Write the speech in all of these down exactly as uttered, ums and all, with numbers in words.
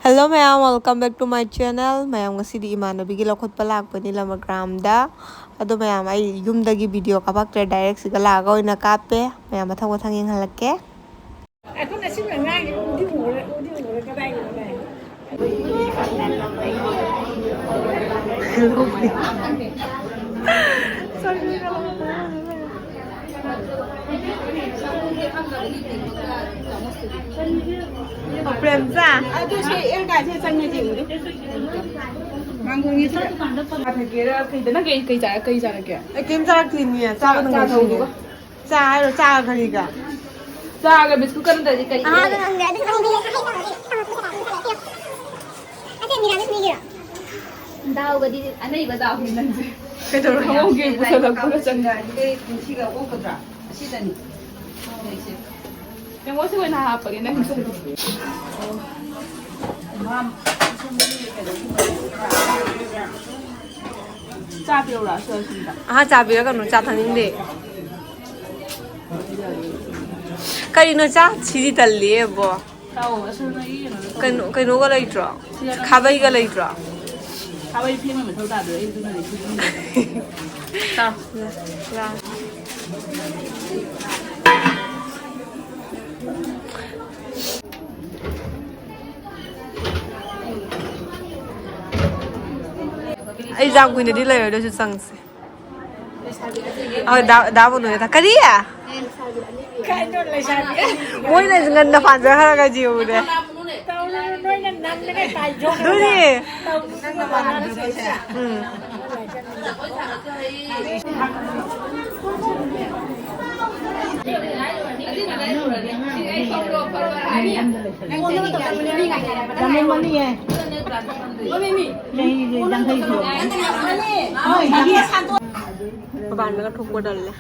Hello ꯃꯌꯥꯝ, welcome back to my channel. ꯃꯌꯥꯝ, ꯉꯁꯤꯗꯤ ꯏꯃꯥꯟꯅꯕꯤꯒꯤ ꯂꯧꯈꯠꯄ ꯂꯥꯛꯄꯅꯤ ꯂꯃꯒ꯭ꯔꯥꯝꯗ꯫ ꯑꯗꯣ ꯃꯌꯥꯝ, ꯑꯩ ꯌꯨꯝꯗꯒꯤ ꯚꯤꯗꯤꯑꯣ ꯀꯥꯞꯄꯛꯇ꯭ꯔꯦ, ꯗꯥꯏꯔꯦꯛ ꯁꯤꯒ ꯂꯥꯛꯑꯒ ꯑꯣꯏꯅ ꯀꯥꯞꯄꯦ꯫ ꯃꯌꯥꯝ, ꯃꯊꯪ ꯃꯊꯪ ꯌꯦꯡꯍꯜꯂꯛꯀꯦ꯫ ꯑꯩꯈꯣꯏ ꯉꯁꯤ ꯑꯉꯥꯡꯁꯦ ꯎꯗꯤ ꯎꯔꯦ, ꯎꯗꯤ ꯎꯔꯦ, ꯀꯗꯥꯏꯗꯅꯣ ꯀꯥꯏ꯫ ꯄ꯭ꯔꯦꯝꯆꯥ꯫ ꯑꯗꯨ ꯁꯤ ꯑꯦꯜ ꯀꯥꯏꯁꯦ ꯆꯪꯉꯗꯤ ꯎꯗꯦ꯫ ꯃꯥꯡꯒꯣꯟꯒꯤ ꯆꯥ ꯊꯛꯀꯦꯔꯥ ꯀꯩꯗ? ꯅꯪ ꯀꯩ, ꯀꯩ ꯆꯥ-, ꯀꯩ ꯆꯥꯔꯛꯀꯦ? ꯑꯩ ꯀꯩꯝ ꯆꯥꯔꯛꯇꯦ, ꯏꯅꯦ꯫ ꯆꯥꯕꯗ ꯆꯥ ꯉꯥꯎꯁꯤꯜꯂꯦ꯫ ꯊꯛꯎꯗꯨꯒ꯫ ꯆꯥ ꯍꯥꯏꯔꯣ? ꯆꯥꯒ ꯀꯔꯤꯒ? ꯆꯥꯒ ꯕꯤꯁꯀꯨꯠꯀ ꯅꯠꯇ꯭ꯔꯗꯤ ꯀꯔꯤ? ꯑꯍꯥꯟꯕ ꯍꯪꯗ꯭ꯔꯦ꯫ ꯑꯗꯨ ꯍꯪꯗ꯭ꯔꯦ꯫ ꯑꯁꯤ ꯃꯤꯔꯥꯃꯤꯁ ꯃꯤꯒꯤꯔꯣ? ꯗꯥꯎꯒꯗꯤ ꯑꯅꯩꯕ ꯗꯥꯎꯅꯤ ꯅꯪꯁꯦ꯫ ꯀꯩꯗꯧꯔꯒꯦ? ꯈꯪꯍꯧꯗꯦ, ꯄꯨꯁꯜꯂꯛꯄꯒ ꯆꯪꯉꯦ꯫ ꯁꯤꯒ ꯑꯣꯛꯀꯗ꯭ꯔꯥ? ꯑꯁꯤꯗꯅꯤ꯫ ꯌꯦꯡꯉꯣ, ꯁꯤ ꯑꯣꯏꯅ ꯍꯥꯞꯄꯒꯦ ꯅꯪꯁꯦ꯫ ꯆꯥ ꯄꯤꯔꯛꯎꯔꯥ, ꯁꯣꯏꯁꯤꯟꯗ? ꯑꯍꯥ, ꯆꯥ ꯄꯤꯔꯛꯀꯅꯨ, ꯆꯥ ꯊꯛꯅꯤꯡꯗꯦ꯫ ꯀꯔꯤꯅꯣ ꯆꯥ ꯁꯤꯗꯤ ꯇꯜꯂꯦꯕꯣ꯫ ꯆꯥꯎ, ꯑꯁ, ꯅꯣꯏꯒꯤ ꯀꯩꯅꯣꯗꯣ ꯇꯧ꯫ ꯀꯩꯅꯣ, ꯀꯩꯅꯣꯒ ꯂꯩꯇ꯭ꯔꯣ? ꯁꯤꯗ ꯅꯪ ꯈꯥꯕꯩꯒ ꯂꯩꯇ꯭ꯔꯣ? ꯈꯥꯕꯩ ꯐꯦꯡꯕꯩ ꯃꯊꯧ ꯇꯥꯗ꯭ꯔꯦ, ꯑꯩ ꯑꯗꯨꯅ ꯂꯩꯁꯤꯜꯂꯤ꯫ ꯆꯥꯎ꯫ ꯂꯥ-, ꯂꯥ-꯫ ꯑꯩ ꯌꯥꯝ ꯀꯨꯏꯅꯗꯤ ꯂꯩꯔꯣꯏ, ꯑꯗꯨꯁꯨ ꯆꯪꯁꯦ꯫ ꯍꯣꯏ, ꯗꯥ-, ꯗꯥ ꯕꯣꯅꯣꯅꯦ ꯊꯥ-, ꯀꯔꯤ? ꯀꯩꯅꯣ ꯂꯩꯁꯥꯕꯤ ꯑꯅꯤꯗꯨꯒ? ꯃꯣꯏꯅ ꯉꯟꯅ ꯄꯥꯟꯖꯈ꯭ꯔꯒ ꯌꯦꯡꯉꯨꯅꯦ꯫ ꯇꯧꯔꯨꯅꯨ, ꯅꯣꯏꯅ ꯅꯪꯅꯒ ꯇꯥꯏꯖꯧꯅꯗ꯫ ꯑꯗꯨꯅꯦ꯫ ꯇꯧꯔꯨꯅꯨ, ꯅꯪꯅ ꯃꯥꯟꯅꯗ꯭ꯔꯁꯨ꯫ ꯎꯝ꯫ ꯃꯄꯥꯟꯗꯒ ꯊꯣꯛꯄ ꯇꯜꯂꯦ꯫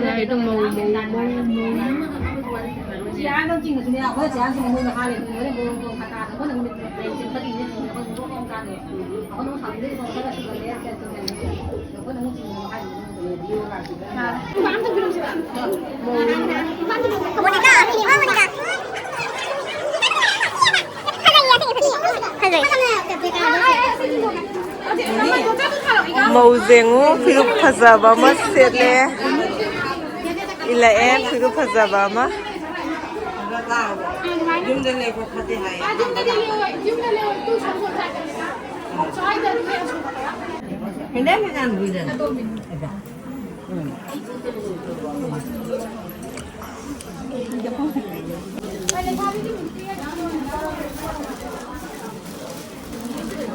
ꯂꯥꯏꯗꯣ ꯃꯧ, ꯃꯧ, ꯃꯧ, ꯃꯧ꯫ ꯃꯧ ꯌꯦꯡꯉꯨ, ꯐꯤꯔꯨꯞ ꯐꯖꯕ ꯑꯃ ꯁꯦꯠꯂꯦ꯫ ꯏꯜꯂꯛꯑꯦ, ꯐꯤꯔꯨꯞ ꯐꯖꯕ ꯑꯃ꯫ ꯌꯨꯝꯗ ꯂꯩꯕ ꯐꯠꯇꯦ ꯍꯥꯏꯌꯦ꯫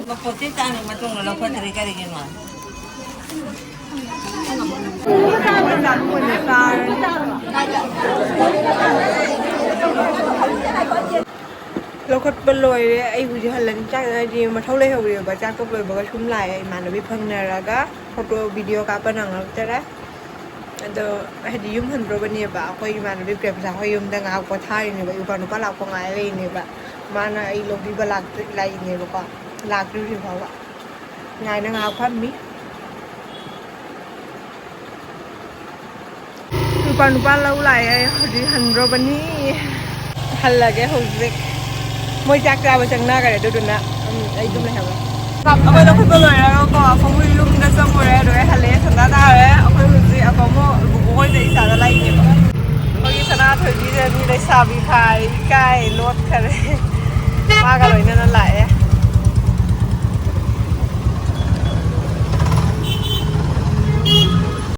ꯃꯄꯣꯠꯁꯦ ꯆꯥꯅ ꯃꯇꯨꯡꯗ ꯂꯧꯈꯠꯇ꯭ꯔꯤ ꯀꯔꯤꯒꯤꯅꯣ? ꯂꯧꯈꯠꯄ ꯂꯣꯏꯔꯦ꯫ ꯑꯩ ꯍꯧꯖꯤꯛ ꯍꯜꯂꯅꯤ꯫ ꯆꯥꯛ ꯍꯥꯏꯗꯤ ꯃꯊꯧ ꯂꯩꯍꯧꯔꯦꯕ꯫ ꯆꯥꯛ ꯇꯣꯛ ꯂꯣꯏꯕꯒ ꯁꯨꯝ ꯂꯥꯛꯑꯦ ꯏꯃꯥꯟꯅꯕꯤ ꯐꯪꯅꯔꯒ꯫ ꯐꯣꯇꯣ ꯚꯤꯗꯤꯑꯣ ꯀꯥꯞꯄ ꯅꯪꯉꯛꯇꯔꯦ꯫ ꯑꯗꯣ ꯍꯥꯏꯗꯤ ꯌꯨꯝ ꯍꯟꯗ꯭ꯔꯣꯕꯅꯦꯕ꯫ ꯑꯩꯈꯣꯏ ꯏꯃꯥꯟꯅꯕꯤ ꯄ꯭ꯔꯦꯝꯁꯥ ꯍꯣꯏ ꯌꯨꯝꯗ ꯉꯥꯏꯍꯥꯛ ꯄꯣꯊꯥꯔꯤꯅꯦꯕ꯫ ꯏꯄꯥ ꯅꯨꯄꯥ ꯂꯥꯛꯄ ꯉꯥꯏ ꯂꯩꯔꯤꯅꯦꯕ꯫ ꯃꯥꯅ ꯑꯩ ꯂꯧꯕꯤꯕ ꯂꯥꯛꯇ-, ꯂꯥꯛꯏꯅꯦꯕꯀꯣ꯫ ꯂꯥꯛꯇ꯭ꯔꯤ ꯍꯧꯖꯤꯛ ꯐꯥꯎꯕ꯫ ꯉꯥꯏꯅ ꯉꯥꯏꯍꯥꯛ ꯐꯝꯃꯤ꯫ ꯅꯨꯄꯥ, ꯅꯨꯄꯥ ꯂꯧ ꯂꯥꯛꯑꯦ꯫ ꯑꯩ ꯍꯧꯖꯤꯛ ꯍꯟꯗ꯭ꯔꯣꯕꯅꯤ꯫ ꯍꯜꯂꯒꯦ ꯍꯧꯖꯤꯛ꯫ ꯃꯣꯏ ꯆꯥꯛ ꯆꯥꯕ ꯆꯪꯅꯈꯔꯦ, ꯑꯗꯨꯗꯨꯅ, ꯎꯝ, ꯑꯩ ꯑꯗꯨꯝ ꯂꯩꯍꯧꯔꯦ꯫ ꯑꯩꯈꯣꯏ ꯂꯧꯈꯠꯄ ꯂꯣꯏꯔꯒꯀꯣ, ꯑꯩꯈꯣꯏ ꯌꯨꯝꯗ ꯆꯪꯉꯨꯔꯦ, ꯂꯣꯏꯔꯦ, ꯍꯜꯂꯛꯑꯦ, ꯁꯟꯗꯥ ꯇꯥꯔꯦ꯫ ꯑꯩꯈꯣꯏ ꯍꯧꯖꯤꯛ ꯑꯄꯥꯃꯣ ꯕꯨꯕꯣꯛ ꯍꯣꯏꯗ ꯏꯆꯥꯗ ꯂꯥꯛꯏꯅꯦꯕ꯫ ꯑꯩꯈꯣꯏꯒꯤ ꯁꯅꯥꯊꯣꯏꯕꯤꯁꯦ ꯃꯤ ꯂꯩꯁꯥꯕꯤ ꯐꯥꯏ, ꯏꯀꯥꯏ, ꯂꯣꯠꯈꯔꯦ꯫ ꯃꯥꯒ ꯂꯣꯏꯅꯅ ꯂꯥꯛꯑꯦ꯫